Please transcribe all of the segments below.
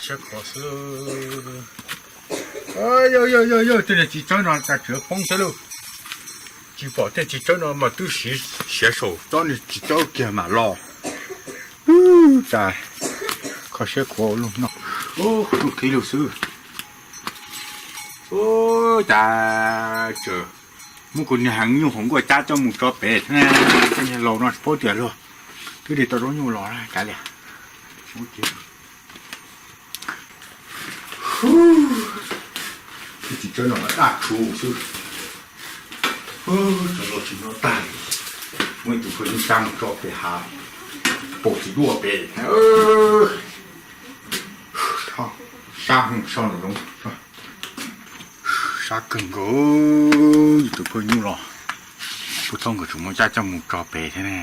Siab kho xwb. Yog yog yog yog, tej niag txiv tsawb no cas tseem poob thiab lauj. Tsis pom tej txiv tsawb no mas twb siav saum tsob niag txiv tsawb kiag mam los. Cas kho siab khuav ua luaj no. Ub, khib lug xwb. Ub, cas tseem muab kuv niag heev nyuj hauv nkuaj cab coj mus tso pem thiab na. Tej niag laus no tsis paub tias luag twb de tau zaub nyuj los na, kav liam. Txiv tsawb no daj tshuv xwb. Tso los tsis noj tag li. Muab ib tug phaw nyuj cab mus tso pem hav, pom tsis duaj pem. Sab hwj so nram zoov, sab kawg nkaus. Ib tug phaw nyuj los, kuv thaub nkawd tseem muab cab coj mus tso pem thiab ne.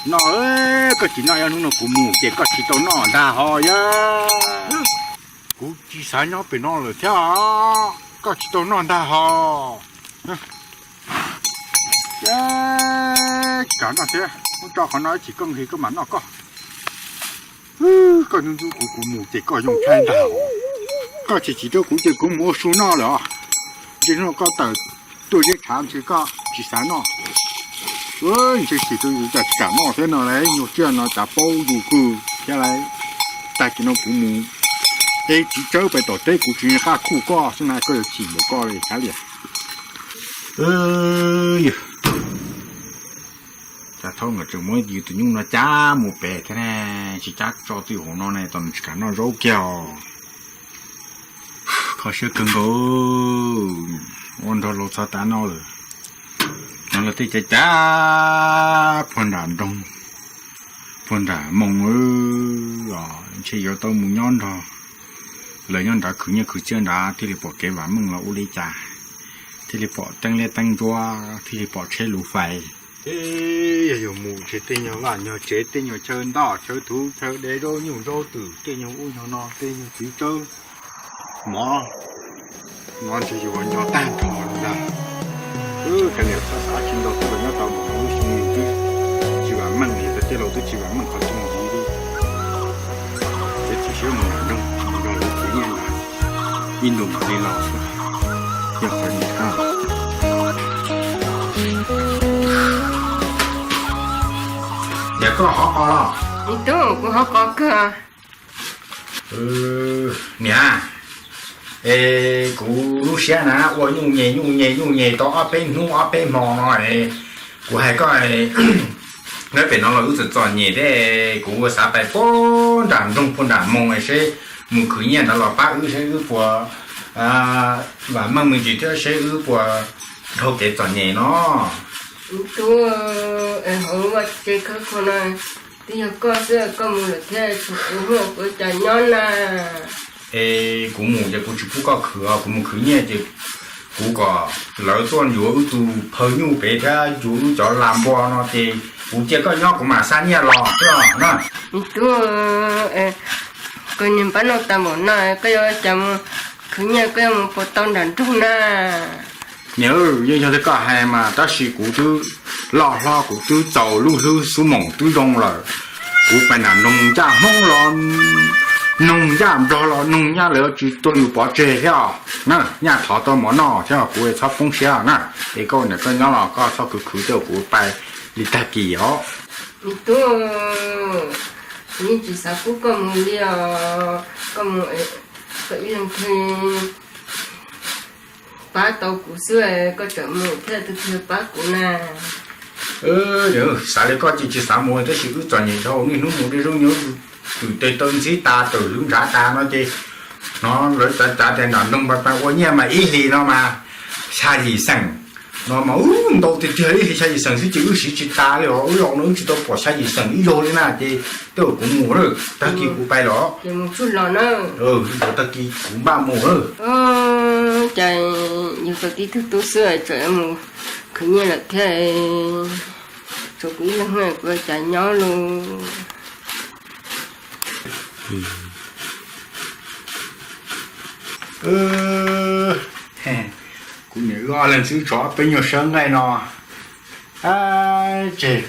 Noj, koj tsis noj, yog hnub no kuv mus ces koj tsis tau noj ntag ho yog. Kuv tsis xav nyob pem no lawm thiab, koj tsis tau noj ntag ho. Tsis kam noj thiab, muab tso qhov no ib chim koj nqhis koj mam noj koj. Koj ntxub ntxub kuv, kuv mus ces koj yoo thaij ntag. Koj tsis tsim rau kuv ces kuv mus ua su noj lawm os. Ntshe hnub no koj tawm tuaj zeb tshav ntshe koj tsis xav noj. Ntshe tsis rau yus cas tsis kam noj thiab no lauj, nyuag tsiaj no cas paub yus kawg thiab lauj. Tag kis no kuv mus ev txiv tsawb pem tom teb, kuv tsis nco qab khuj koj xwb na, koj yuav chim npaum koj li kav liam. Cas thaub nkawd tseem muab yus tus nyuj no cab mus pem thiab ne, tsis cab tso twj hauv no ne, tos nws tsis kam noj zaub kiag os. Kho siab kawg nkaus, ua nrog laus txog tav no lawm. No lawv tej cav cav puag nram nroog, puag nram moo, ntshe yuav tau mus nyob nrog lawv nyob nrad khwv nyiaj khwv txiaj nrad thiaj li pom kev vam meej los ua li cas, thiaj li pom teeb liab teeb ntsuab, thiaj li pom tsheb luv fais. Ces yog yuav mus ntshe tej nyuag vaj nyuag tsev, tej nyuag chaw ntoj chaw thuv, chaw de zaub nyuj zaub twm, tej nyuag ub nyuag no, tej nyuag txiv tsawb mov no ntshe yuav nco tag nrho li ntag. Wb kav liam txhob xav tsis ntau, twb los nyob tau mus lub xyoo no twb tsis vam meej li, tej laus twb tsis vam meej qhov twg ntxiv li. Ces txiav siab mus nram nroog mus nrog lawv khwv nyiaj ntag, ib ntus mam li los xwb. Yog qhov ntawd. Niam, koj hov qos los? Tub, kuv hov qos kawg. Niam, es kuv lub siab na ua nyuj nyem nyuj nyem nyuj nyem tau ob peb hnub ob peb hmo no es, kuv hais koj, nyob pem no los wb txom txom nyem thiab, kuv xav pais puag nram nroog puag nram moo seb mus khwv nyiaj ntawd los pab wb seb wb puas vam meej me ntsis thiab seb wb puas dhau kev txom nyem no. Tub, hauv vaj tse khawb kho no twb yog koj xwb, koj mus lawm thiab tshuav kuv, kuv ua cas nyob na. Es kuv mus ces kuv tsis pub koj khwv os, kuv mus khwv nyiaj ces kuv kom lawv tuaj yuav wb tus phaw nyuj pem thiab yuav wb cov las npua no ces kuv cia koj nyob kuv mam xa nyiaj los xwb na. Tub, koj niag npab noj tas npaum no koj yuav ua cas mus khwv nyiaj, koj yuav mus puas tau nram nroog na? Niam, yeej yog li koj hais mas, tab sis kuv twb loj hlob kuv twb txaus lub hlwb xub moom twb zoo lawm. Kuv pais nram noog ncaj Hmoob los noog ncaj Nplog los noog ncaj, lawv tsis tuaj yus pov tseg thiab os. Na, nyaj thov tau mov noj thiab, kuv txhob poob siab na. Es koj niam koj nyob los koj txhob khwv khwv tej, kuv pais li tag kis os. Tub, kuv yeej tsis xav pub koj mus li os. Koj mus, koj ib leeg twg pab tau kuv xwb, koj tseem mus thiaj tus twg pab kuv na. Xav li koj ces tsis xav mus, tab sis wb txom nyem dhau, niaj hnub mus de zaub nyuj twm tes taw ntxhib tas, tawm hlwv ntshav tas no ces hnov lawv txav txav tias nram nroog pais ua nyiaj mas ib hlis no mas xya yim xeem no mas ntau tiag tiag, ib hlis xya yim xeem xwb ces wb siv tsis tas li os. Wb los no wb tsis tau pom xya yim xeem ib zaug li na, ces tej zaum kuv mus lawm, tag kis kuv pais los. Ces mus tsuj los na. Tag kis kuv npaj mus lawm. Cas yus tau tib tug tub xwb tseem mus khwv nyiaj lawm thiab, tshuav kuv ib leeg kuv ua cas nyob lauj. Ob leeg xwb tso peb nyuag sawb nqaij no, tseg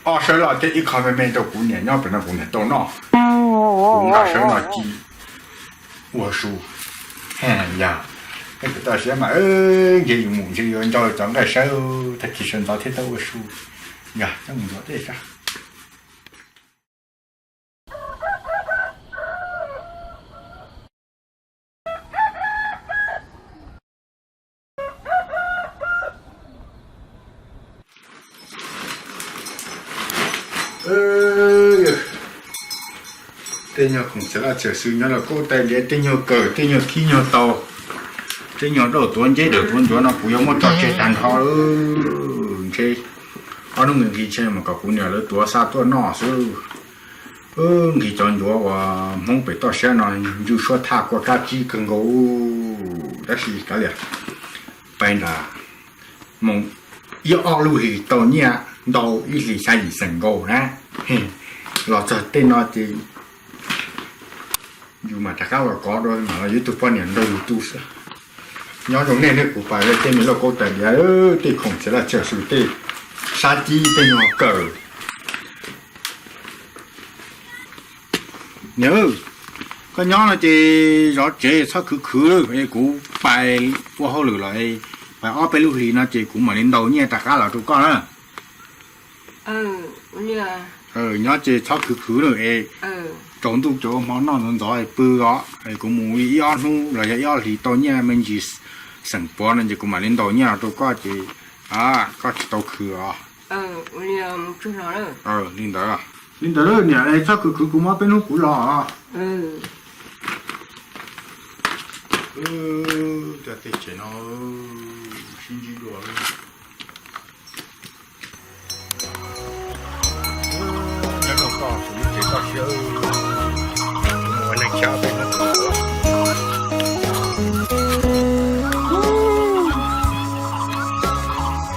ob sawb loj thiab ib qho me me rau kuv niam nyob pem no kuv niam tau noj. Kuv nqa sawb no ci ua su. Yog, peb toj siab mas ntshe yus mus ntshe yuav nco cov nqaij sawb tag kis sawv ntxov thiab tau ua su. Yog, coj mus ntxuav tej sab. Tej nyuag khoom txhia laj txhia xwm nyob los kuj tais liav, tej nyuag kawm, tej nyuag khib nyuag tau, tej nyuag dauj tuav nceb dawm tuav ncuav no kuv yuav muab tso tseg tag nrho. Ntshe ob hnub nqhis ntshe mas kom kuv niam lawv tuav xa tuaj noj xwb. Nqhis cov ncuav uas Hmoob pem toj siab no ntswj suab thaj kuj kab tsib kawg nkaus, tab sis kav liam, pais nram mus ib ob lub hlis tau nyiaj ntau ib hlis xya yim xees nkaus na. Los txog tej no ces yus mam rov qab los kov dua mam los yuav ib tug poj niam nrog yus tu xwb. Nyob zoo nej thiab kuv pais tej me lauj kaub tais liav, tej khoom txhia laj txhia xwm, tej sab cib, tej nyuag kawm. Niam, koj nyob no ces zov tsev txhob khwv khwv lawm es kuv pais ua hauj lwm los, pais ob peb lub hlis no ces kuv mam li ntaus nyiaj rov qab los rau koj na. Nyob ces txhob khwv khwv lawm es tsaus ntuj cov hmo noj ntxov ntxov pw os, kuv mus ib ob hnub los yog ib ob hlis tau nyiaj me ntsis xeem puav no ces kuv mam li ntaus nyiaj los rau koj ces koj tsis tau khwv os. Li ntawd, li ntawd niam, txhob khwv khwv kuv muab peb hnub kuv los. Tej tsev no sib ntsib dua. Nyob rau koj kuv lub tsev toj siab, kuv mus ua neeg tshiab peb hnub kuv los.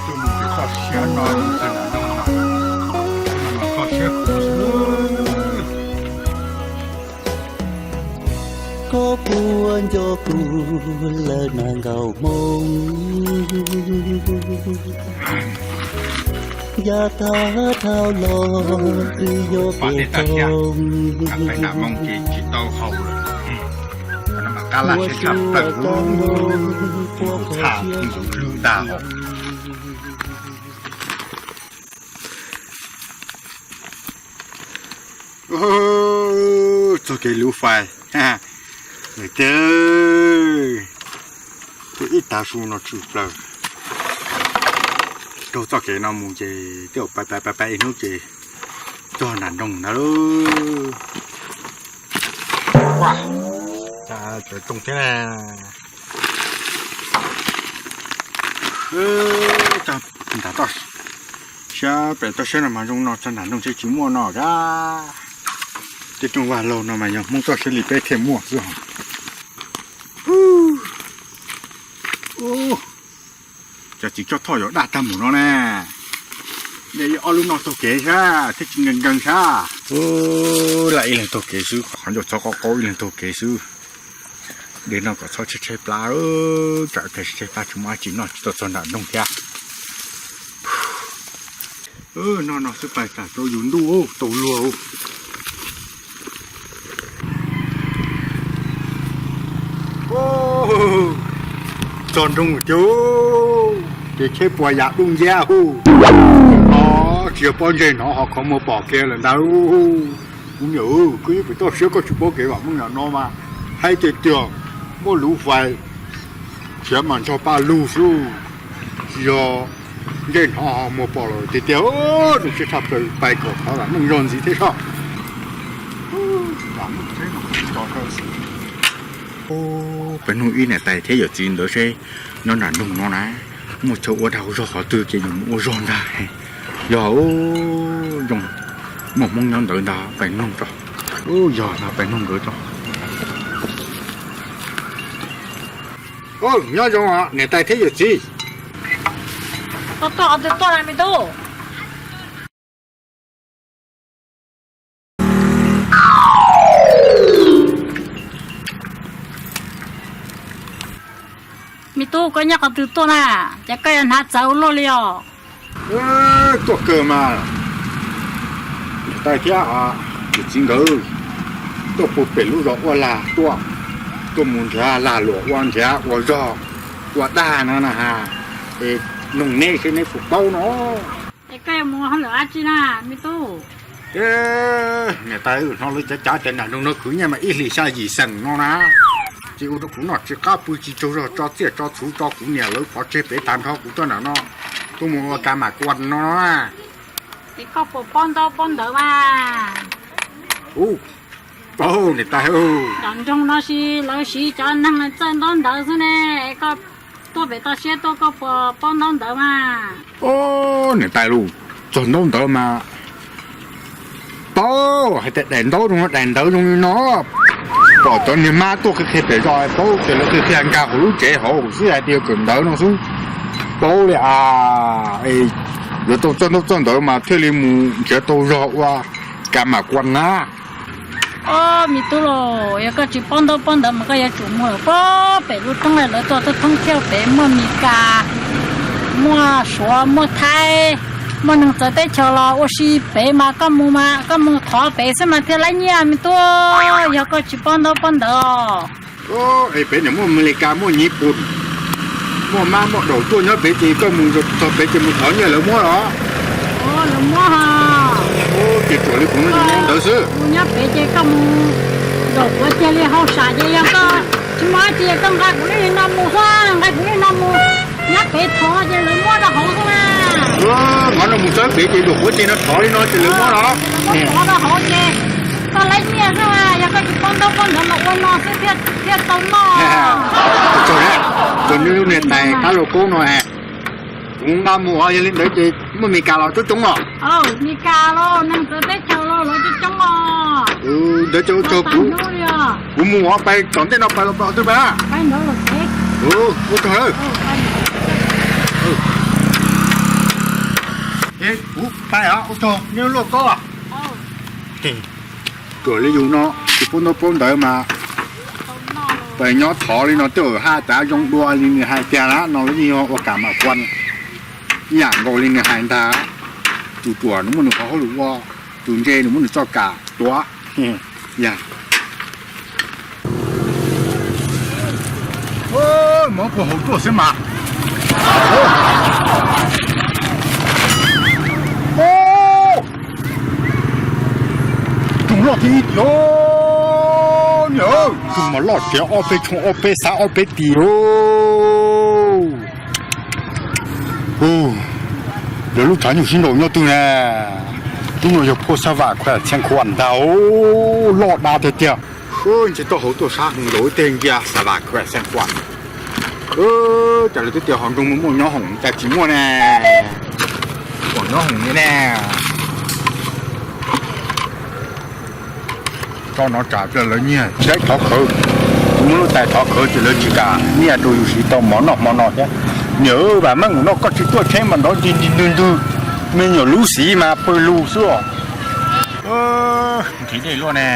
Tus mus tsev toj siab no, toj siab kuv xwb. Koj puas nco kuv lawm na nkauj Hmoob? Yav tag dhau los twb yog peb tau nram moo ces tsis tau haus lawm. Qab laj siab tshaj plaws, txhaj ntxuv hlwb ntag. Txoj kev luv fais, ib tav su no tshwm plaws. Raug txoj kev no mus ces tej zaum pais pais pais ib hnub ces txog nram nroog ntawd. Cov rooj thiab na. Nram toj siab pem toj siab no mas zoo no, txog nram nroog thiab tsis muaj no kab. Tej rooj vag laug no mas yog Hmoob toj siab li peb thiaj muaj xwb. Cov txiv tsob thoj yuav daj tag mus no na. Ib ob lub no taug kev sab thiab tsis nkees nkees sab. Lam ib leeg taug kev xwb, qhov ncauj txhob qaub qaub ib leeg taug kev xwb. Dej no kom txhob tshaib tshaib plab, tsam tshaib tshaib plab tsis muaj dab tsi noj tsis tau txog nram nroog thiab. No no xwb pais tam rau yus ntuj tau luag. Txog nroog tiag, ces tsheb puas yam dub nciab hu. Tsis yog pob ntseg hnov ho qhov muag pom kiag lawm ntag. Kuv niam, koj ib pem toj siab koj tsis paub kev vam meej no mas, haib tiag tiag, muaj luv fais, khiav mas ntsog paj lug xwb. Tsis yog ntsej hnov ho muag pom lawm tiag tiag. Zoo siab tshaj plaws, pais kom qhov vam meej zog ntxiv thiab soj. Peb hnub ib niam tais thiab yawm txiv ntawd seb nyob nram nroog no na, muaj chaw ua dag ua zog qhov twg ces yus mus ua zog ntag. Yog zoo, muaj Hmoob nyob ntawd ntag, pais mloog tso. Yog ntag, pais mloog nkawd tso. Nyob zoo niam tais thiab yawm txiv. Tub, koj nyob qhov twg tuaj na, ces koj yuav hnav txawv ua luaj li os? Tuaj kawg mas, niam tais thiab yawm txiv nkawd tuaj puag pem lub zos ua lag tuaj, tuaj mus nrhiav lag luam ua nrhiav ua zog ua dag no na ha, es noog neb seb neb puas paub no. Es koj yuav mus hauj lwm dab tsi na, me tub? Niam tais, hnov lawv cav cav tias nam noog no khwv nyiaj mas ib hlis xya yim xees no na, ces ua rau kuv noj tsis qab pw tsis tsaug zog, tso txiaj tso txhuv tso kuv niam lawv pov tseg pem tag nrho kuv tuaj nram no tuaj mus ua kas mam kuas no na. Es koj puas paub ntaub paub ntawv mas? Ub, paub niam tais. Cov nroog no sis lawv siv cov neeg txawj ntaub ntawv xwb ne, koj tuaj pem toj siab tuaj koj puas paub ntaub ntawv mas? Niam tais lauj, txog ntaub ntawv mas paub, hais tias daim ntaub zoo daim ntawv zoo li no, pom cov niag mab tuaj qhia qhia pem zos paub, ces lawv qhia qhia nkag hauv lub tsev hauv xwb hais tias kawm ntawv no xwb, paub li a. Yuav tau txog ntaub txog ntawv mas thiaj li mus nrhiav tau zog ua kas mam kuas na. Ob, me tub lauj, yog koj tsis paub ntaub paub ntawv mas koj yuav tsum mus lawm puag pem lub roob, lawv tuaj thoob thoob thiab pem muaj Mes Kas, muaj Suav, muaj Thaib, muaj neeg txawv teb chaws los ua si pem mas koj mus mas koj mus thov pem xwb mas thiaj laib nyiaj me tub, yog koj tsis paub ntaub paub ntawv. Es pem no muaj Mes Kas muaj Nyij Pooj, muaj mab muaj daum tuaj nyob pem ces koj mus txog pem ces mus thov nyiaj lawv muab los? Lawv muab. Ces tsuas li kuv no ntawd xwb. Mus nyob pem ces koj mus, daum kuav cia li hauj sam ces yog koj tsis muaj dab tsi koj nqa kuv lub no mus xwb, nqa kuv lub no mus nyob pem thov ces lawv muab rau hauv xwb na. Nqa no mus txog pem ces daum kuav cia no thov li no ces lawv muab los? Thov rau hauv ces koj laib nyiaj xwb, yog koj tsis paub ntaub paub ntawv los ua no xwb thiaj tau noj. Txog neb lub niag tais qab lauj kaub no, kuv nqa mus, yog li ntawd ces muaj Mes Kas los coob coob os. Mes Kas los neeg txawv teb chaws los lawv coob coob os. Ntawd ces ua tsaug kuv, kuv mus os, pais tom ntej no pais los pais qhov twg pais na? Ua tsaug lawm. Kuv pais os, ua tsaug neb lub lauj kaub. Tsuas li yus no tsis paub ntaub paub ntawv mas pais nyob thov li no twb haj cav zoo dua li nws hais tiag na, no lawv yeej yog ua kas mam kuas ib yam nkaus li nws hais ntag. Tus ruam nws muaj nws qhov hauj lwm ua, tus ntse nws muab nws txoj kam tuav. Mov puag hauv tuaj xwb mas. Rooj loj thiab ib tiag, niam, rooj mas loj tiag, ob peb tshooj ob peb xav ob peb tis. Yog lub tshav nyuj sib nraus nyob twg na? Lub no yog phuaj xab vam khuam txhiaj khuam ntag, loj dab tiag tiag. Ntshe taub hau tuaj sab heev nkaus ib teg ntsia xab vam khuam txhiaj khuam. Cas lawv twb tias hauv nroog muaj nyob hoom cas tsis muaj ne? Pom nyob hoom li ne. Tso no tsam cia lawv nyiag tsis laib thov khawv. Muab lub tais thov khawv ces lawv tsis kam nyiaj rau yus siv tau mov noj hmo no thiab. Niam, vam meej ua no koj tsis tuaj tsheb mas nrov nti nti ntwg ntwg, me nyuam lub xiv mas pw lug xwb os. Nqhis dej luaj ne.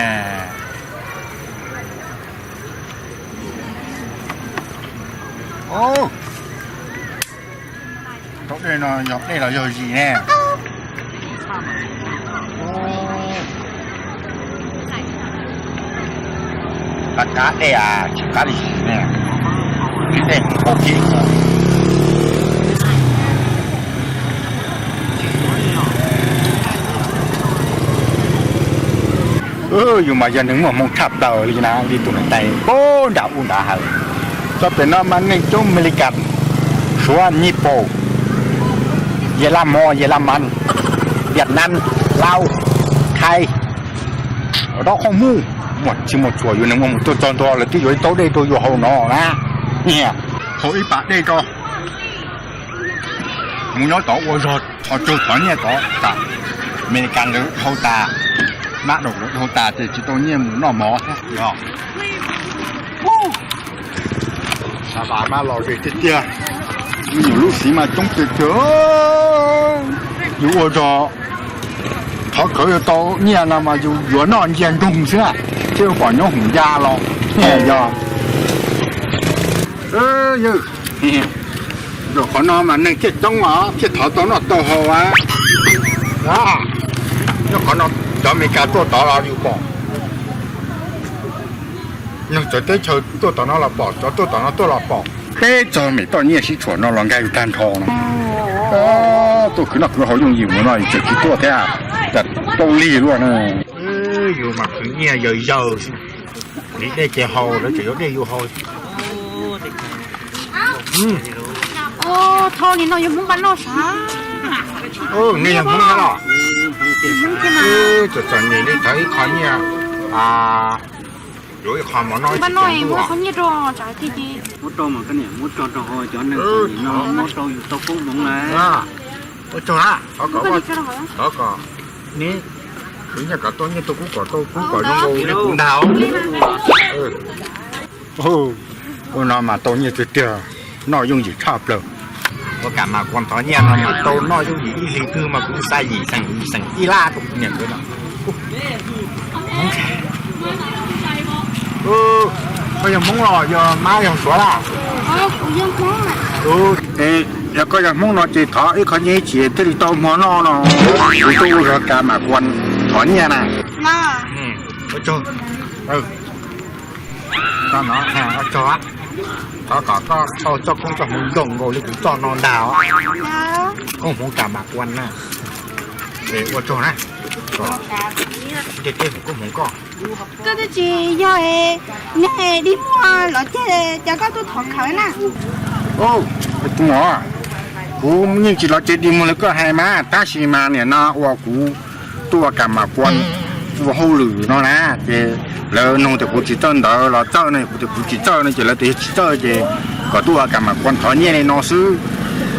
Tau dej no yog dej los yog zis ne? Qab qab dej as, tsis qab li zis ne. Dej qau kiag. Yus mas yog neeg muaj hmoo tshaj plaws li na, li tus niam tais puag nram ub nrad hais. Txog pem no mas neeg coob Amelikas, Suav, Nyij Pooj, Yelamas, Yelamas, Vietnam, Laos, Thaib, Laos qhob mus, muaj tsis muaj txhua yus neeg muaj mus tuaj txog ntua lawv twb yuav ib taub dej rau yus haus no na. Haus ib pas dej rau mus nyob tod ua zog thov tsaug thov nyiaj tod tas. Amelikas lawv dhau tas, mab daum lawv dhau tas ces tsis tau nyiaj mus noj mov thiab. Xav vam mas los ze tiag tiag, me nyuam lub xiv mas coob tiag tiag. Yus ua zog thov khawv yuav tau nyiaj no mas yus yuav noj ntsia nroog xwb, thiaj pom nyob hoom ya los yog. Yawg, Zaum qhov no mas neeg thiaj coob os, thiaj thov tau noj tau haus a. Nyob qhov no cov Amelikas tuaj tod los yus pom, neeg txawv teb chaws tuaj tom no los pom, cov tuaj tom no tuaj los pom. Peb txog mem toj nyiaj sib tshuam no los nkag yus tag nrho no. Tuaj khwv noj khwv haus yooj yim mus no tseem tsis tuaj thiab, cas tau lig luaj na. Yus mas khwv nyiaj yawg yawg, li dej ces haus, lawv tseem yuav dej yus haus. Tho li no yog Hmoob npaj noj sav. Nej yog Hmoob thiab los? Txom txom nyem li thov ib qho nyiaj, yuav ib qho mov noj ib qho nyiaj rau. Muab rau mas koj niam muab tso rau hauv cov neeg txom nyem no, muab rau yus tau koob hmoov lawm. Ua tsaug na, thov kom, thov kom neb khwv nyiaj kom tau nyiaj, tau kub kom tau kub kom zoo nkaus li kuv ntag. Ua no mas tau nyiaj tiag tiag, noj yooj yim tshaj plaws. Ua kam mas kuas thov nyiaj no mas tau noj yooj yim, ib hlis twg mas kuv xa yim xeem yim xeem ib lab rau kuv niam nkawd no. Koj yog Hmoob los yog mab yog Suav laj? Yog koj yog Hmoob no ces thov ib qho nyiaj ib chim thiaj li tau hmo noj no. Kuv tuaj ua zog kam mas kuas thov nyiaj na. Ua tsaug. Thov kom koj tau txoj koob txoj hmoov zoo nkaus li kuv txoj no ntag os. Koob hmoov kam mas kuas na. Ua tsaug na. Koob hmoov koj. Koj twb tsis yog, nej dig muag los ceg cas koj tuaj thov khawv na? Kuv yeej tsis los ceg dig muag li koj hais mas, tab sis mas nim no uas kuv tuaj ua kam mas kuas ua hauj lwm no na, ces lawv nug tias kuv tsis txawj ntawv los txawj ne, kuv tias kuv tsis txawj no ces lawv tias yog tsis txawj ces kom tuaj ua kam mas kuas thov nyiaj li no xwb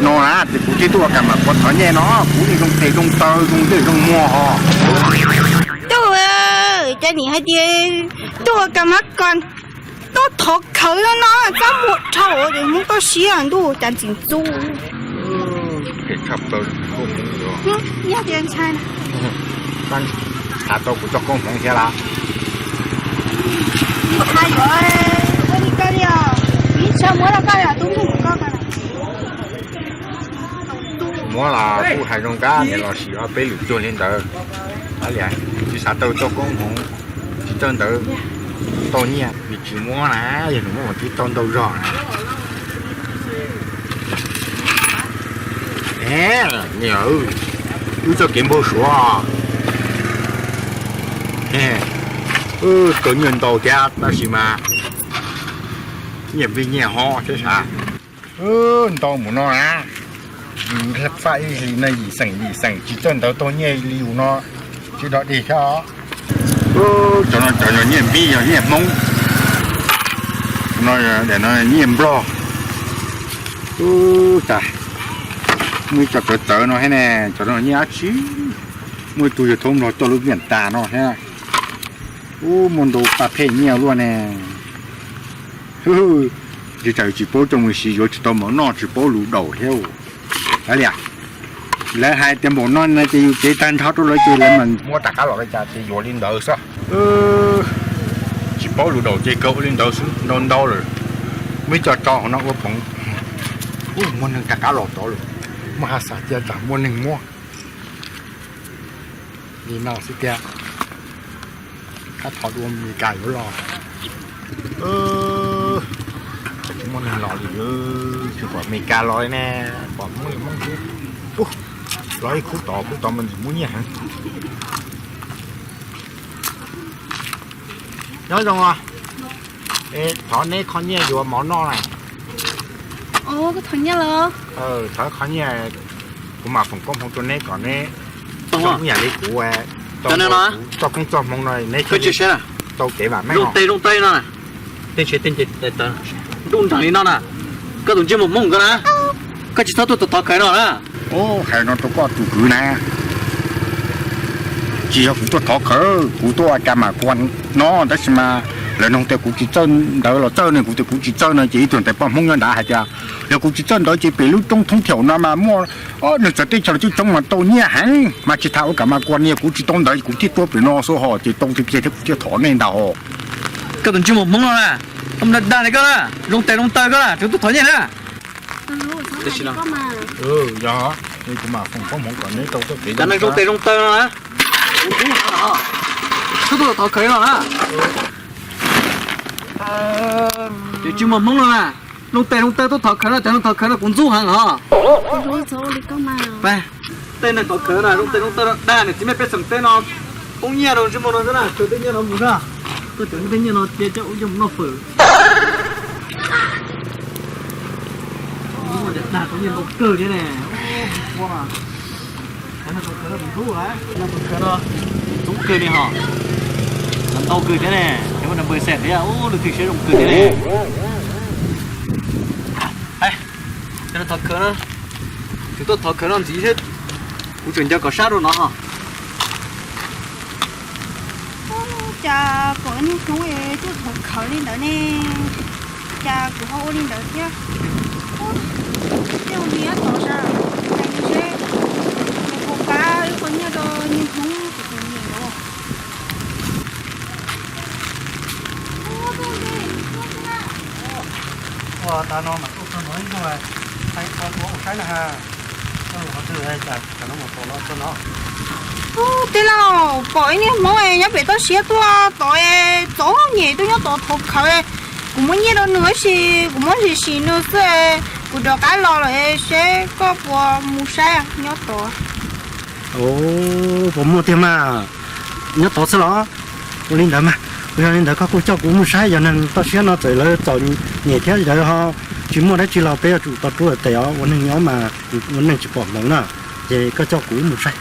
no na, ces kuv thiaj tuaj ua kam mas kuas thov nyiaj no, kuv li zoo tes zoo taw zoo ntsej zoo muag ho. Tuaj, cov nim hais tias tuaj ua kam mas kuas tuaj thov khawv no no, txaj muag dhau ces Hmoob toj siab ntuj cas ntxim ntxub. Nyob tias ntshai na. Xav tau kuv txoj koob hmoov thiab lawm. Ntshai yuav ua li koj li os, ib txhia muab rau koj os, tub nkeeg koj ko. Muab los kuj hais zoo kab niam los sis ob peb lwm cuag li ntawd. Tsis xav tau txoj koob hmoov, tsis txawj ntawv, tau nyiaj vim tsis muab na, yog nws muab mas twb tau ntau zog na. Niam, wb txoj kev npau suav, kawg nyiaj ntau thiab tab sis mas nyiaj vij nyiaj hob thiab sav. Ntau mus no na, faj ib hlis no yim xeem yim xeem tsis txawj ntawv tau nyiaj li yus no, tsis dog dig thiab os. Cov no cov yog nyiaj npib yog nyiaj Hmoob, no nyiaj Nplog. Ub, cas muaj ib co txawv txawv no thiab ne, cov no nyiaj dab tsi? Muaj ib tug yog thaub Nplog coj lub miam tas no thiab. Ub, muaj ntau paj phej nyiaj luaj ne. Tsis tas tsis paub coj mus siv yuav tsis tau mov noj tsis paub lus daus thiab. Kav liam, lawv hais tias npaum no no ces yus cev tag nrho rau lawv ces lawv mas muab rov qab los li cas ces yuav li ntawd xwb. Tsis paub lus daus ces kawg ua li ntawd xwb, ntau ntau lawm. Muaj ib co tso hauv no ua phoov. Ub, muaj neeg rov qab los tod lawm, muaj haj xav cia tsam muaj neeg muab li no xwb tiag. Qab thov dua Meskas yuav los. Tseem muaj neeg los li, tsis pom Meskas los li ne, pom Hmoob li Hmoob xwb. Los ib khub tod, khub tod mas ntxim muaj nyiaj heev. Nyob zoo os, thov neb qhov nyiaj yuav mov noj na. Thov nyiaj, kuv mam foom koob hmoov rau neb kom neb zoo ib yam li kuv, txoj koob txoj hmoov no neb thiaj li tau kev vam meej. Tej ntshe nruj nreeg li no na, koj tus ntsej muag Hmoob koj na, koj tsis txhob tuaj thov khawv no na. Hais no rau koj tus kwv na, tsis yog kuv tuaj thov khawv, kuv tuaj ua kas mam kuas no tab sis mas lawv nug tias kuv tsis txawj ntawv los txawj ne, kuv tias kuv tsis txawj no ces ib tug ntawd poj Hmoob nyob nrad hais tias yog kuv tsis txawj ntawv ces pem lub roob thoob thiaum no mas muaj neeg txawv teb chaws tsis coob mas tau nyiaj heev mas tsis tas ua kas mas kuas ne, kuv tsis tau ntawv kuv thiaj tuaj pem no xwb ho ces tau tiag tiag thiab kuv thiaj thov nej ntag ho. Koj tus ntsej muag Hmoob no na, dag dag li koj na, zoo tes zoo taw koj na, tseem tuaj thov nyiaj na. Tab sis no, yog, kuv mam foom koob hmoov kom neb tau txoj kev. Cov neeg zoo tes zoo taw no na, koj tuaj thov khawv no na. Ces tsis muaj hmoob no na, zoo tes zoo taw tuaj thov khawv no, cov neeg thov khawv no kuv ntxub heev os. Tej neeg thov khawv no zoo tes zoo taw no dag niam txiv mej pej xeem teb no poob nyiaj rau ntsej muag no xwb na, khawv tej nyiaj no mus na, tuaj cov tej nyiaj no cia coj ua coj mus noj fawm. Dag tau nyiaj ntau kawg thiab ne. Ntxub kawg li hos, ntau kawg thiab ne, cov npawg xeem thiab, lub twg siab zoo kawg thiab ne. Thov khawv no, kuv tuaj thov khawv no ntxiv thiab, kuv tseem nco kom sab rau no hos. Cas pom niag hmoob tuaj thov khawv li ntawd ne, cas kuv ho ua li ntawd thiab. Tej ua niag tod sas, hais seb, es puas pab ib qho nyiaj rau niag hmoob kuv tus niam os. Ua tas no mas tuaj txog no ib zaug, hais qhov tuav mus saib na ha. Qhov twg cas no mus tau no txog no. Tij laug, pom ib niag hmoob nyob pem toj siab tuaj tod, txom nyem tuaj nyob tod thov khawv. Kuv muab nyiaj rau nws tab sis kuv muab sim sim nws xwb, kuv rov qab los lawm seb koj puas mus saib nyob tod. Puas muaj tiag mas, nyob tod xwb los? Ua li ntawd mas, yog li ntawd koj kuj coj kuv mus saib, yog neeg toj siab no txawm lawv txom nyem thiab lawv ho tsis muaj dab tsi los peb yuav tsum tos rub tes os, ua neeg nyob mas ua neeg tsis pom hmoov na, ces koj coj kuv mus saib.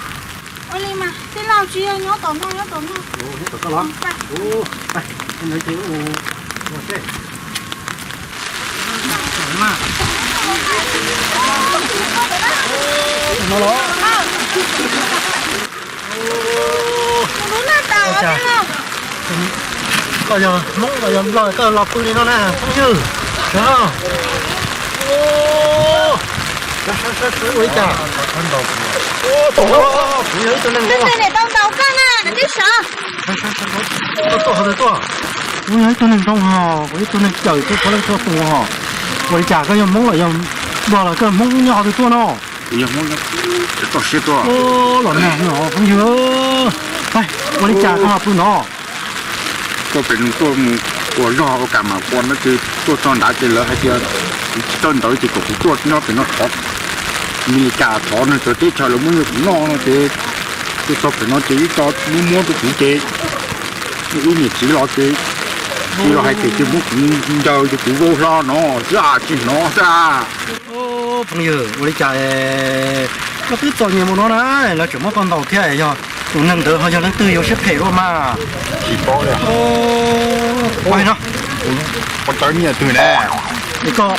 Ua li mas tij laug, tsis yog nyob tom no, nyob tom no. Koj yog Hmoob los yog Nplog koj los pw li no na phooj ywg? Sawv, sawv, sawv, ua li cas? Kuv yog ib tug neeg zoo. Koj tuaj qhov twg tuaj? Kuv yog ib tug neeg zoo hos, kuv ib tug neeg cawm tuaj puav leej txhua tus hos. Ua li cas koj yog Hmoob los yog Nplog los koj Hmoob nyob qhov twg tuaj no? Kuv yog Hmoob nyob toj siab tuaj. Los nag no phooj ywg, ua li cas koj ho pw no? Tuaj pem no tuaj mus ua zog ua kam mas ua no ces tuaj txog nrad ces lawv hais tias kuv tsis tau ntawd ces kom kuv tuaj nyob pem no thov, me li cas thov neeg txawv teb chaws lawv muab nyiaj kuv noj no ces tuaj txog pem no ces ib co muab muab rau kuv ces ib niam txiv los ces tsis los hais tias ces muab kuv ncaws ces kuv vau hlo no xwb, tsis hnov xwb. Phooj ywg, ua li cas koj twb txom nyem mus no na, lawv tseem muab koj ntaus thiab, yog tus neeg ntawd ho yog leej twg yuav siab phem dua mas. Tsis paub li. Pais no. Pob tawb nyiaj twg ne? Koj,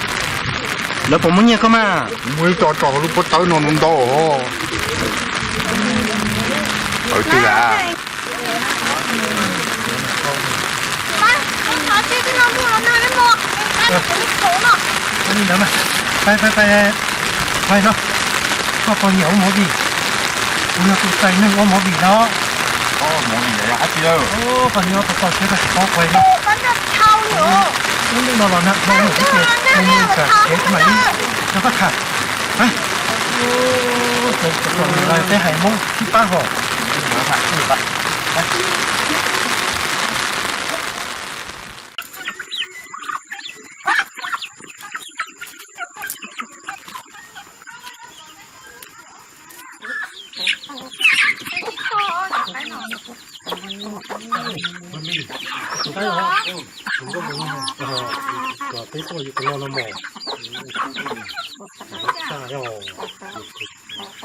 lawv puas muab nyiaj koj mas? Muaj ib co tso hauv lub pob tawb no ntau. Tawb twg a? Pais, pais, pais no, koj puas nyiam ua movie? Kuv yog tus tais neeg ua movie no. Koj ua movie yog dab tsi? Koj nyob tau toj siab koj tsis paub pais no. Lub no los nag hmo nws tib ces mus mus kam kev mam li nrog koj tham. Peb hais Hmoob sib pab hos.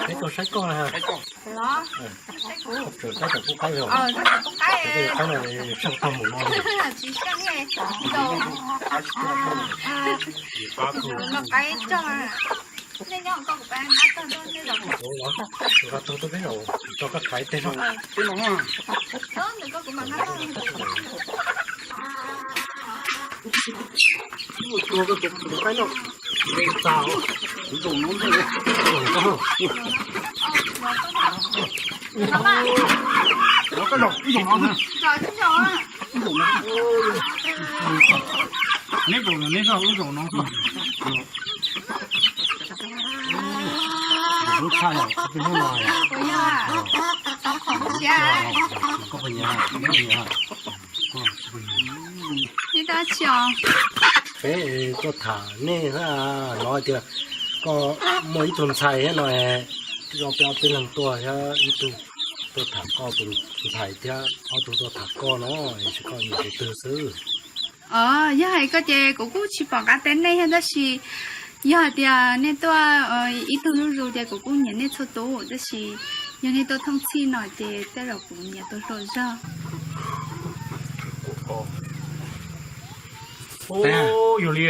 Peb tuaj saib koj na. Tseem tab tom pub qaib os. Qaib no saj tag mus no. Qa tug tuaj peb zaum tso koj thaiv tej zog. Neb zaum no, neb zaum no. Lub tshaj yom, tsis peb hnub no yom. Kuv yog, koj puas nyiam, koj puas nyiam? Nej dab tsi os? Peb tuaj tham nej, hnov tias koj muaj ib tug ntxhais thiab no, zoo peb ob peb leeg tuaj thiab ib tug tuaj tham koj tus ntxhais thiab ob tug tuaj tham koj no, es koj nyiam tus twg xwb? Os, yog hais koj ces kuv kuj tsis pom qab teb nej thiab tab sis yog hais tias nej tuaj ib tug zuj zus ces kuv kuj nyiam nej txhua tus tab sis yog nej tuaj thooj txhij no ces tej zaum kuv nyiam tus hluas zog. Yog li,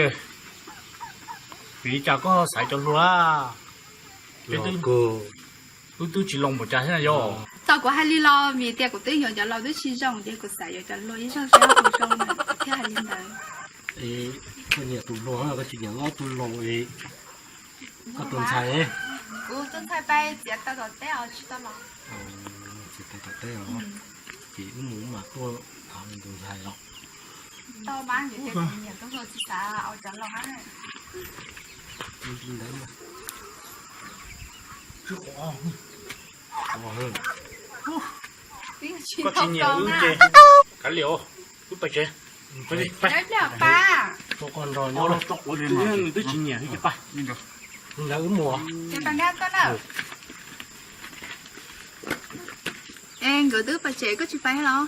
vim li cas koj xaiv cov hluas? Wb twb tsis laus npaum cas thiab yog. Txog kuv hais li los vim tias kuv twb yuav cov laus twb tsis zoo ces kuv xav yuav cov hluas ib zaug seb puas zoo thiaj hais li ntawd. Koj nyiam tus hluas koj tsis nyiam ob tug laus li? Koj tus ntxhais, kuv tus ntxhais pais txiav taws tom teb os, tsis tau los. Txiav taws tom teb os, ces wb mus wb mam tuaj tham tus ntxhais os. Tau mas, vim tias kuv nyiam tus hluas tsis xav ua cov laus. Koj tsis nyiam wb ces kav liam, wb pais tsev. Twb tsis nyiam wb ces pais. Es nkawd twb pais tsev koj tsis pais los?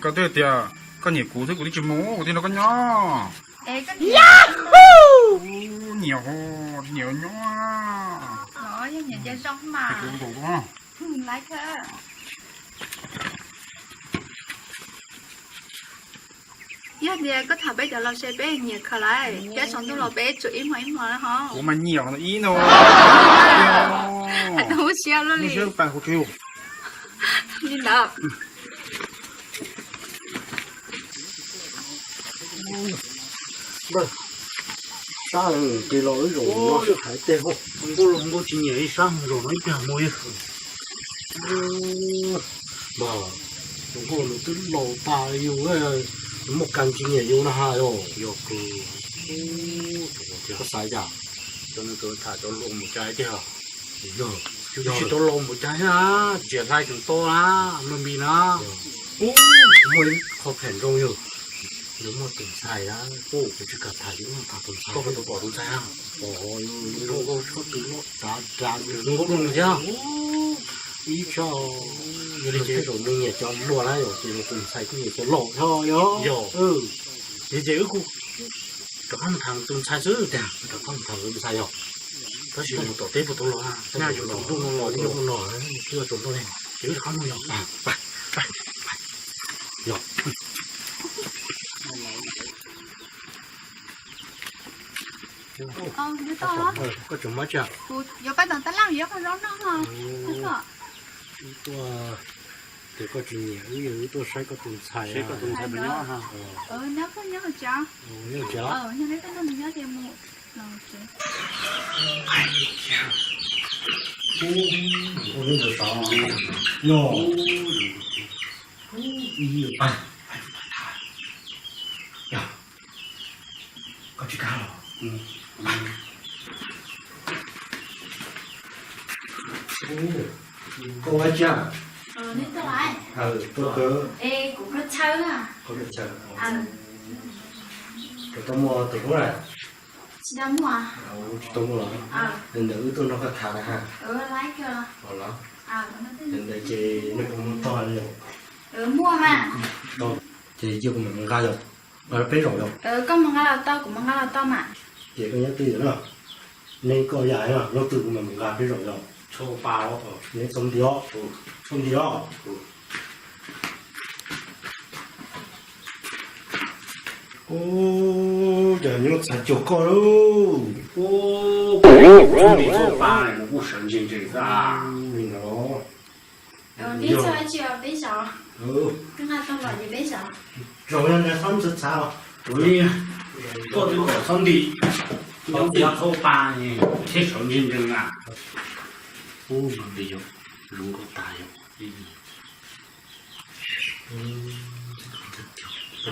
Koj twb tias koj nyiam kuv xwb kuv twb tsis mus, kuv thiaj nrog koj nyob. Nyiam, nyiam nyob. Yog nyiam ces zoo mas. Yog tias koj tham peb cov laus seb peb nyiam khaws lawm thiab saum ntuj los peb tsuas ib hmos ib hmos ho. Kuv mas nyiam ib no. Hais tau siab luaj li. Li ntawd. Sab ces los wb zaum no sib hais tej ho. Nkauj los nkauj tsis nyiam ib sab zaum no ib pliag mus yog. Mas tus nkauj nws twb laus tas yus, muaj kas tsis nyiam yus na ha yog. Yog koj xav cas? Cov nws tham cov hluas mus cas tiag. Yog tsis tau laus mus cas thiab, tsiam hlais tseem to na, Nuj Npis na. Muaj ib qho phem nroo yog nws muaj tus ntxhais na, kuv tsis kam tham ces wb tham tus ntxhais. Koj puas tau pom tus ntxhais na? Zoo nkauj tshaj, tus loj dav dav, zoo nkauj dua nws thiab. Ib tsob, yog li ces zaum nws nyiam cov hluas na yog, ces tus ntxhais kuj nyiam cov laus thiab yog. Yog, yog ces wb kuj rov qab mus tham tus ntxhais xwb tiag, rov qab mus tham tus ntxhais yog. Tab sis mus tom teb puas tau los, nyaj yuav tsaus ntuj no los, nyaj yuav tsaus ntuj ne, ces wb rov qab mus yog. Yog. Koj tseem mab tsi? Kuv yuav pab tom tab laj yuav qhov zaub noj ho. Wb tuaj, ces koj tsis nyiam wb, wb tuaj saib koj tus ntxhais. Saib koj tus ntxhais puas nyob? Nyob, koj nyob tsev. Nyob tsev los? Nyob, neb tuaj nrog nws nyob ces mus. Ua li ntawd xav, yog, ib, yog, koj tsis kam los? Koj ua dab tsi? Tuaj kawg. Koj kawg chaw. Koj tau muaj tus hlub lawm? Tsis tau muaj. Tsis tau muaj los? Ntawm wb tuaj nrog koj tham na ha. Los? Ntawm ces nej puas muaj tog li? Muaj mas. Ces cia kuv mam mus nqa yom. Peb zaum yom. Koj mus nqa los tau, kuv mus nqa los tau mas. Ces koj nyob twj ywm na. Nej koj yam na, nyob twj ywm kuv mam mus nqa peb zaum yom. Txhob pa os, neb txhob nti os, txhob nti os. Ub, cas nyob txhav cuag koj lauj. Ub, txhob nti txhob pa, kuv kuj sawv ntseg ntseg xwb. Li ntawd. Peb txhob tsis peb zaum. Koj nqa tau los ces peb zaum. Zaum no nws txhob txhav txhav os. Ua li, koj twb kom txhob nti, txhob nti txhob pa, thiaj sawv ntseg ntseg na. Ub, zoo nkauj tas yom.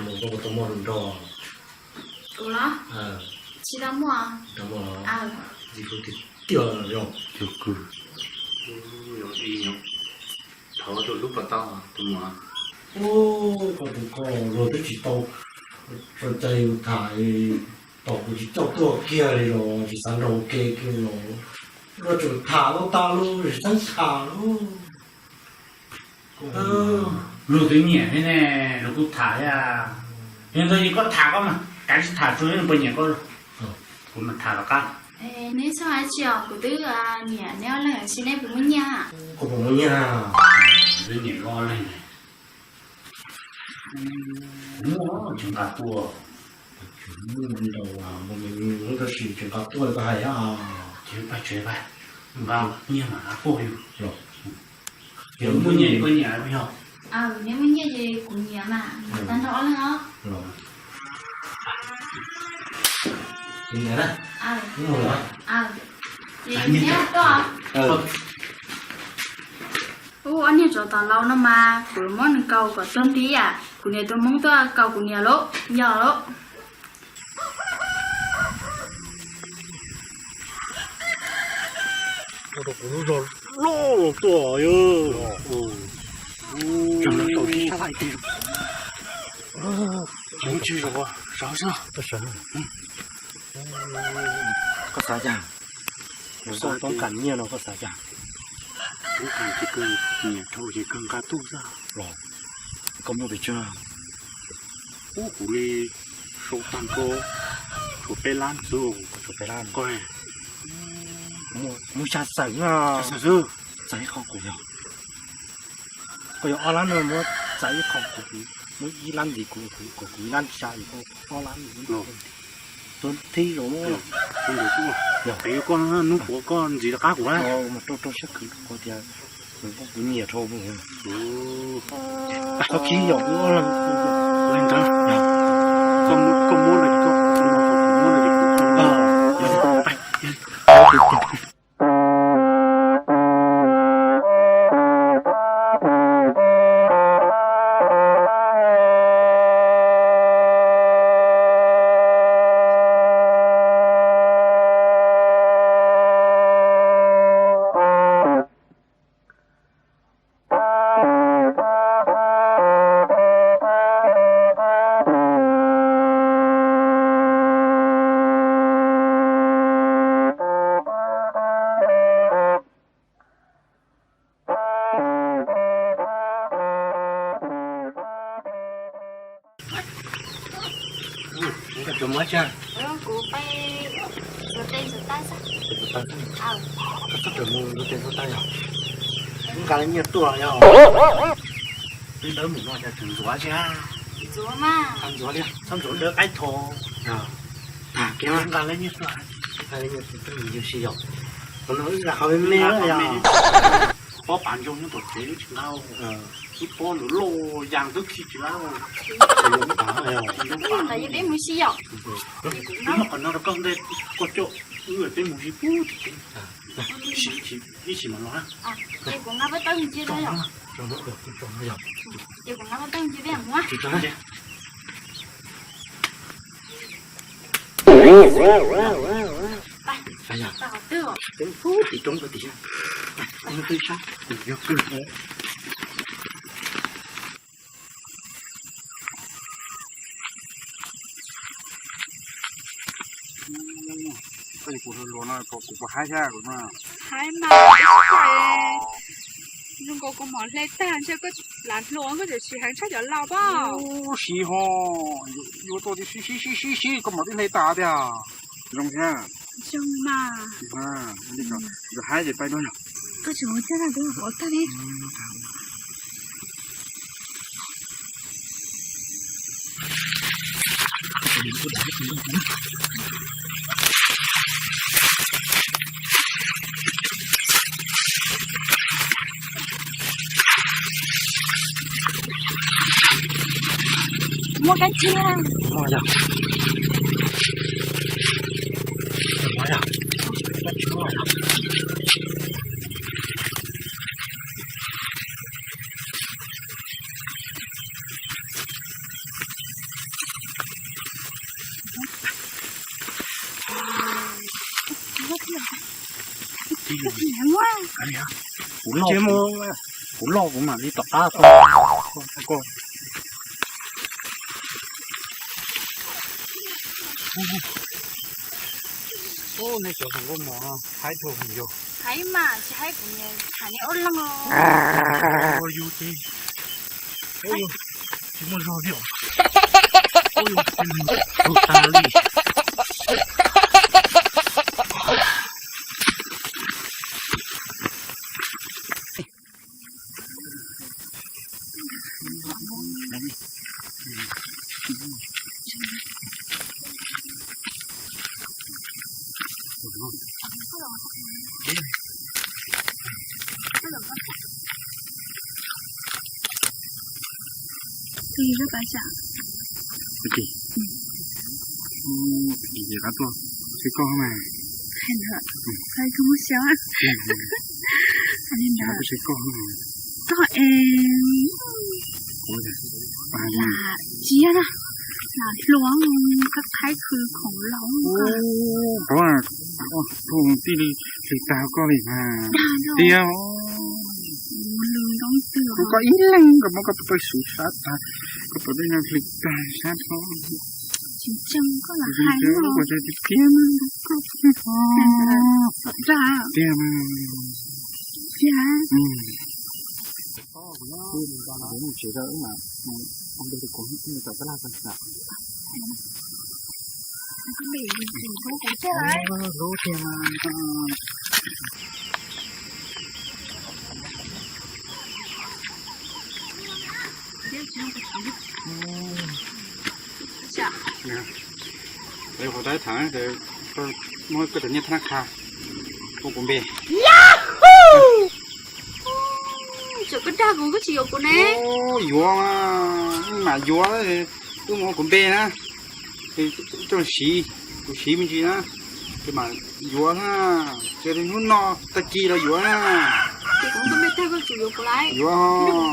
Mus nkauj tau muaj hluas nraug? Kuv los? Tsis tau muaj. Tsis tau muaj los? Tsis tau muaj. Tiag yog. Yog kawg. Thov rau lub pas tau tus muam. Koj tus koj luag twb tsis tau tso cai yus tham, tos kuv tsis coj tuaj kiag li los tsis xav nrog ua ke kiag los, luag tseem tham tau tas los tsis txheeb tham lawm. Luag twb nyiam thiab ne, luag kuj tham thiab. Yog ntawd ces koj tham koj mas, kav tsij tham tsuas nws puas nyiam koj. Kuv mas tham tom qab. Neb txhob hais tsis os, kuv twb nyiam neb ob leeg, tab sis neb puas muaj nyiaj? Koj puas muaj nyiaj? Kuv twb nyiam koj ob leeg. Kuv muaj, tsis nqa tuaj. Tab sis tsis nqa tuaj koj hais. Ces pab tsev pab, nqa nyiaj mas nqa tuaj yus. Yog muaj nyiaj koj nyiam yog? Neb muaj nyiaj ces kuv nyiam mas, tag nrho ob leeg os. Ces neb tuaj. Ub, ob niag tsov tom laus no mas kuv muab nws kaus kom tuag nti yam, kuv niam tus hmoob tuaj kaus kuv niam lauj, yog lauj. Ua rau kuv lub zog loj los tuaj yog. Tsis zoo, sawv xwb. Koj xav cas? Koj toob kas nyiaj no koj xav cas? Toob kas ces kawg nyiam dhau ces kawg nqa tuaj xwb. Los koj muaj pes tsawg? Ub, kuv li sau tag nrho tshuav peb lab xwb. Tshuav peb lab. Koj muaj xya xeem na. Xya xeem xwb. Txais ib qho kuv yog. Koj yog ob lab no muab txais ib qho kuv, muab ib lab ntxiv kuv, kuv kom kuv ib lab xya, ob lab ntxiv. Tuaj thib los. Yog, koj hnub puav koj ntxiv rov qab kuv na. Mas rau rau siab khwv kuv tias kuv nyiam dhau. Txhob khib yog ua leej ntawd. Koj muab, koj muab no ces koj muab no ces kuv. Koj tseem muaj tsa? Kuv pais ntxuav tes ntxuav taw xwb. Koj txhob tseem mus ntxuav tes ntxuav taw yog? Nqa nyiaj tuaj yog? Twb dawb mus no cas tseem ntxuav tsi? Ntxuav mas. Ntxuav li, txhob ntxuav dawb qaib tho. Tham kiag, nqa nyiaj tuaj. Nqa nyiaj tuaj yus si yog? Qhov no wb nqa qhov me me yog? Pob pas ntsoog nyob tom tsev wb tsis nqa. Ib pob ntawd loj yas twb khi tsis lab. Ntawd yog peb mus si yom? Nyob qhov no rau koj ntej, koj coj wb peb mus si pub tim tsev. Ib sim mam los na. Ces kuv nqa pob tawb mus cia yom? Ces kuv nqa pob tawb mus cia peb mus. Peb pub tim roob ko tim, peb sab yog kawg. Koj yuav kuv hluas hluas no kuv puas haib thiab kuv no? Haib mas, zoo nkaus kuv mom hle tag ntshe koj lav hluas koj tseem siv heev tshaj cov laus pab. Siv ho, yuav tau siv siv siv siv siv koj mom twb hle tas tiag. Zoo thiab. Zoo mas. Yuav haib ces pais dua yog. Koj tseem ua tag li. Muaj kab tsi? Muaj yog. Muaj yog. Kuv loj, kuv loj kuv mam li tom qab tau. Nej cov hluas nkauj mos haib dhau heev yog. Haib mas tsis haib kuv niam tham niam ob leeg os. Ua yus ces, ua yus tsis muaj zog li os. Ua yus tsis muaj zog li. Ua koj mas, koj mas, lam tsiab na, lam hluas, koj qhaib khw khoom laus. Koj tij li hli tag koj li mas. Tiag, kuv koj ib leeg koj muab koj pawg xuv sab tag, koj pawg dej no hli tag sab dhau. Tsis ntseeg koj lam hais no. Tiag, tiag mas. Tiag. Qhov tab tham, muab koj cov nyiaj thab naj kha ua kuv npe. Txawm koj dag kuv koj tsis yuav kuv ne. Yuav, mam yuav, wb mus ua kuv npe na. Coj siv, kuv siv me ntsis na, ces mam yuav na. Ces hnub no tag kis los yuav na. Ces kuv koj npe tag koj tsis yuav kuv lawm. Yuav,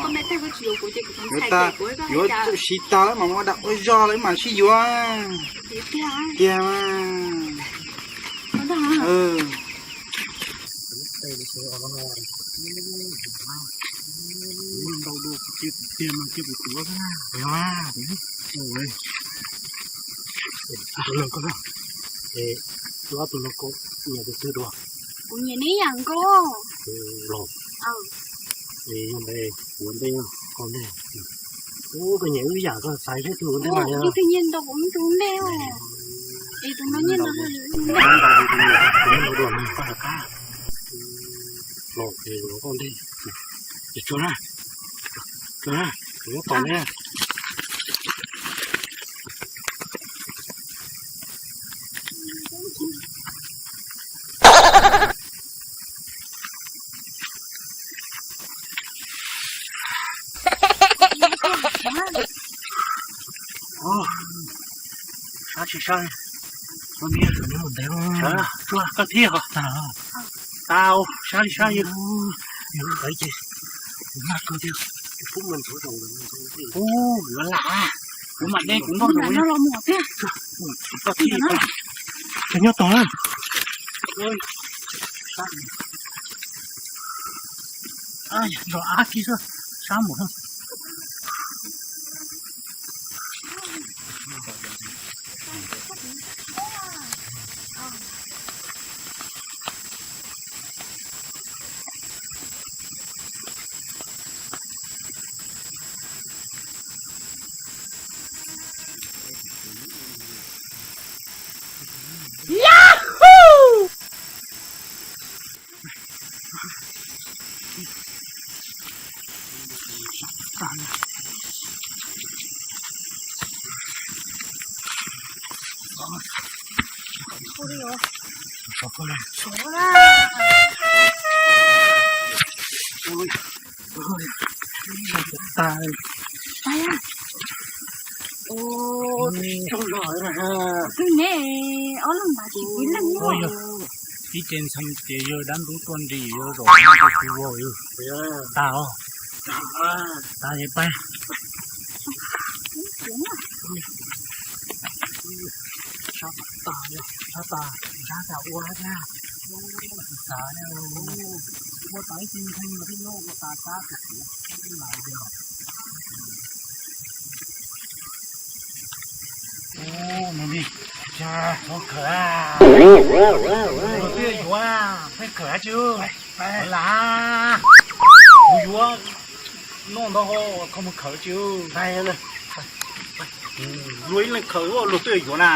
koj npe tag koj tsis yuav kuv ces kuv yuav tag, yuav siv tag lawm mas ua dam ua zog lawm mam sib yuav. Tiag mas. Tus no koj, tus no koj nyiam tus twg dua? Kuv nyiam neb yam nkaus. Los, yog ntawd kuv ua ntej, koj ntej. Ub, koj nyiam wb yam koj xaiv seb twg ua ntej mas yog. Tus nyiam ntau kuv tus ntej os. Es tus no nyiam ntau, tus nyiam ntau dua mas koj rov qab. Los, koj ntej. Ces tso na, tso na, kuv muab tos ne. Sab tsis sab, koj thiab os. Tas, sab li sab li. Yus qev ces, yus mag kawg thiab. Ub, yuav lam, kuv mam de kuv npauj rau. Koj thiab, koj nyob tog na. Zos av kiag xwb, sab mus. Tas. Twb ne, ob leeg mas tsis kwv leej. Ib ce ntxhee ces yawg dab ntub tuaj nti yawg zaum tus ua yawg. Tas os. Tas es pab. Sab tas, sab tas, sab tas ua thiab. Mus li, mus khawm. Twb yuav pheej khawm dab tsi lam, kuv yuav noj ntau ho kho mus khawm tsi. Luag ib leeg khawm luag twb yuav na.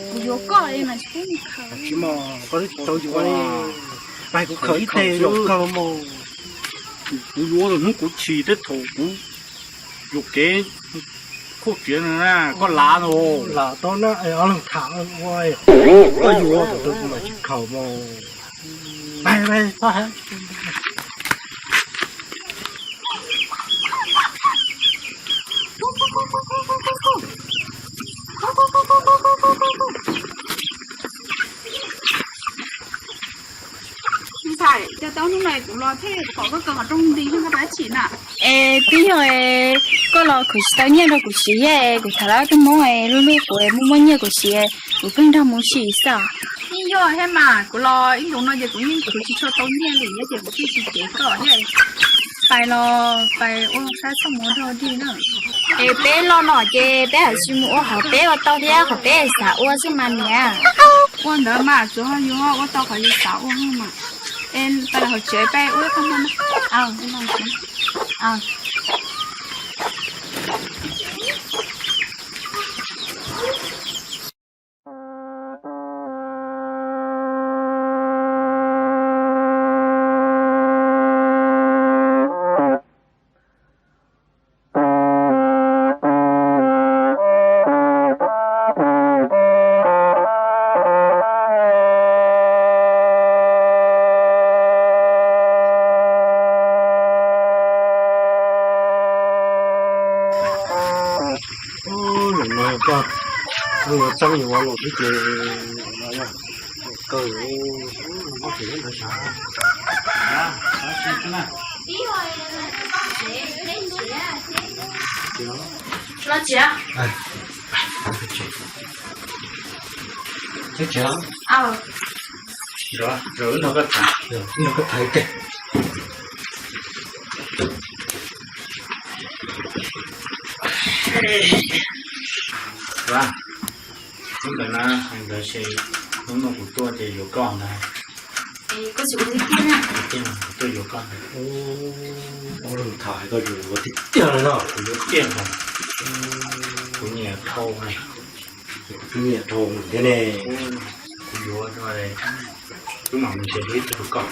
Kuv yuav koj mas tsis pub mus khawm. Tsis mas koj twb tsis tau yuav li. Pais kuv khawm ib teg zoo kawg mas. Kuv yuav hnub kuv chim thiab thaum kuv yuam kev khuj txiav no na, koj lav no. Lam tau na, ob leeg tham ua, koj yuav thaum twg kuv mam tsis khawm mas. Pais, pais, txhob hais. Ntxhais, cas tau hnub no kuv los thiab kuv pom koj kaw qhov rooj nti thiab koj tab chim na? Es twb yog koj los khwv tsis tau nyiaj rau kuv siv thiab es kuv tham lawv tus hmoob es luag luag kuv es muaj muaj nyiaj kuv siv, kuv pheej nrog hmoob sim xwb. Yeej yog thiab mas, kuv los ib ntus no ces kuv yeej khwv tsis tshua tau nyiaj li thiab ces kuv thiaj tsis cev koj thiab. Pais los pais ua saib txoj mus ua dog dig na. Es peb los no ces peb haj tsis mus ua qhov peb ua tau thiab qhov peb xav ua xwb mas niam. Ua ntawd mas tsuav yus ua tau qhov yus xav ua mas. Es pais los hauv tsev peb ua ib qho no na. Ub, zaum no koj, koj yuav txeeb yuav ua lawm xwb ces, kawg, koj tseem ntawd sav. Los tsev. Tsev. Zaum no koj tham, zaum no koj tham ib teg. Hnub ntawd na, hais ntawd ces hnub no kuv tuaj ces yuav koj ntag. Koj tsis ua tiag tiag na? Tiag, kuv tuaj yuav koj ntag. Ua lus tham hais koj yuav tiag tiag li no. Kuv yuav tiag ntag. Kuv nyiam dhau na. Kuv nyiam dhau thiab ne. Kuv yuav, wb mam mus nrhiav ib tug rau koj.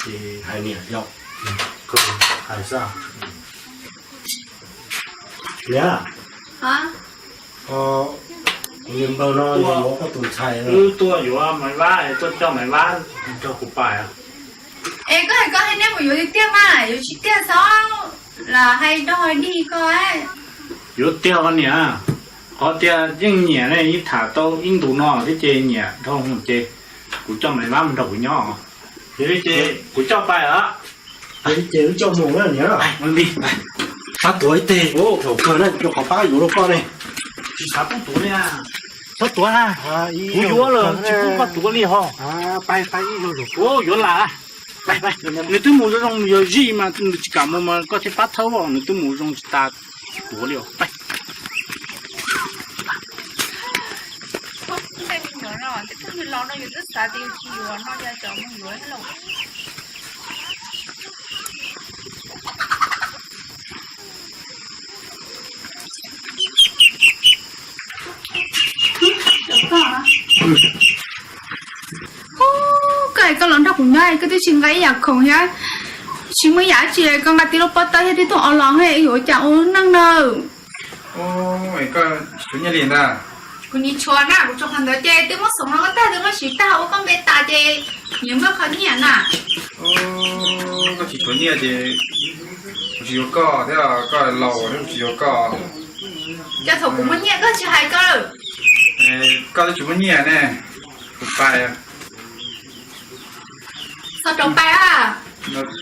Ces hais niam yom. Hais xwb. Niam, kuv niam npawg no yuav koj tus ntxhais. Wb tuaj yuav Maiv Vab, tuaj coj Maiv Vab nrog kuv pais. Es koj hais koj hais nej mus yuav tiag tiag mas yuav tsis tiag xwb los hais dog dig koj. Yuav tiag os niam, qhov tias yeej nyiam ne, yeej tham tau ib ntus no thiab ces nyiam dhau ces kuv coj Maiv Vab mus nrog kuv nyob. Yog li ces kuv coj pais os. Yog li ces wb coj mus na niam. Pab tuav ib teg, thaum kawg na, rau qhov pab yuav rau koj ne. Tsis xav pub tuav li. Txhob tuav na. Kuv yuav lawm tsis pub koj tuav li ho. Yuav lam, nws twb mus zoo zoo, yog zij mas nws tsis kam mus mas koj thiaj pab thawb, nws twb mus zoo tsis tas, tsis tuav li os. Koj es koj los nrog kuv nyob koj twb tsis nqa ib yam khoom thiab, tsis muaj yam tsi, koj nqa tib lub pob tawb thiab tib tug o los, yuav ua cas ua neej na? Koj tsis tshuav nyiaj li ntag. Kuv nim tshuav na, kuv tshuav qhov ntawd ces twb muab xoom rau koj tag, twb muab siv tag ua koj npe tas ces nyias muaj qhov nyiaj na. Koj tsis tshuav nyiaj ces kuv tsis yuav koj thiab, koj laus thiab kuv tsis yuav koj. Ces thaum kuv muaj nyiaj koj tsis hais koj. Koj twb tsis muaj nyiaj ne, kuv pais. Txhob rau pais a.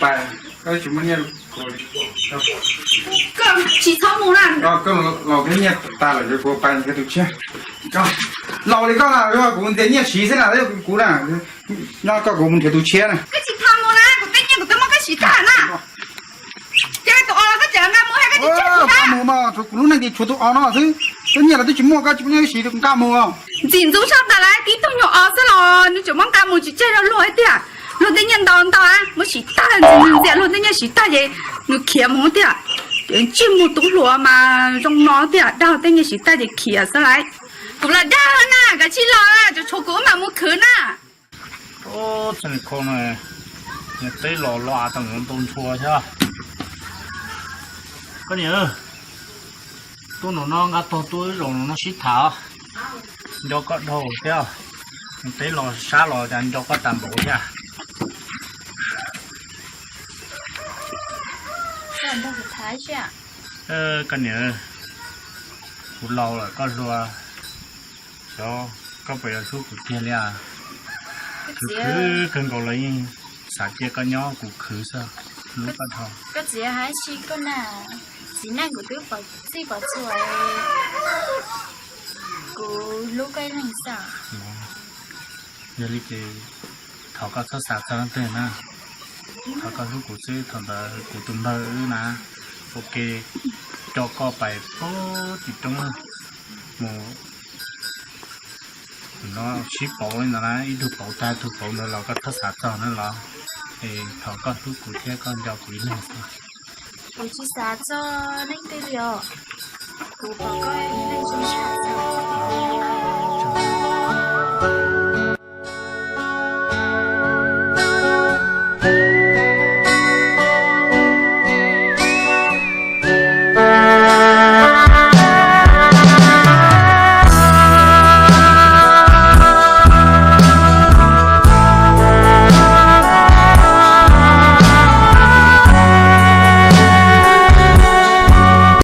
Pais. Koj tsis muaj nyiaj, koj tsis txhob mus na. Koj los nyiaj tag lawm, kuv pais nrhiav tus tshiab. Laus li koj, kuv ntiav nyiaj siv xwb na, kuv na, nyob koj kuv mus nrhiav tus tshiab na. Koj tsis txhob mus na, kuv tej nyiaj kuv twb muab koj siv tag na. Ces tus os los koj tseem nqa mus, koj tsis txhob mus mas, kuv lub neej ces tshuav tus os no xwb, tej nyiaj los twb tsis muaj, koj tsis muaj nyiaj siv nqa mus. Ntxim ntxub sab tas lawm, tib tug nyuag os xwb los nws tseem muab nqa mus tsis tseg rau luag tiag. Luag tej nyiaj ntau ntau muab siv tag, ntxias luag tej nyiaj siv tag ces nws khiav mus tiag. Ces ntsej muag tub hluas mas zoo no tiag, dag tej nyiaj siv tag ces khiav xwb lauj. Kuv los dag na, kav tsij los, tseem tshuav kuv wb mam mus khwv na. Txij li khau no, niam teb los los av tau mus ntau ntshua thiab. Koj niam, tuaj nram no nqa tog tuaj wb zaum nram no sib tham, nco koj dhau thiab. Niam teb los sab los cas nco koj tas npaum thiab. Koj niam, kuv laus lawm koj hluas, xyov koj puas yuav hlub kuv tiag li as. Khwv khwv kawg nkaus los yeej xav cia koj nyob, kuv khwv xwb, hlub koj dhau. Koj txiv hais tsis koj na, txiv neej kuv twb pom txij pom txhua, kuv hlub koj ib leeg xwb. Yog li ces thov koj txhob xav txog leej twg na, thov koj hlub kuv xwb, thaum ntawd kuv tus npawg wb na, ua ke coj koj pais puag tim roob mus. No sib pauv li ntawd na, ib tug pauv tag tug pauv ntawd los koj txhob xav txog na los, es thov koj hlub kuv thiab koj nco kuv ib leeg xwb. Kuv tsis xav txog leej twg li os, kuv pom koj ib leeg zoo tshaj xwb.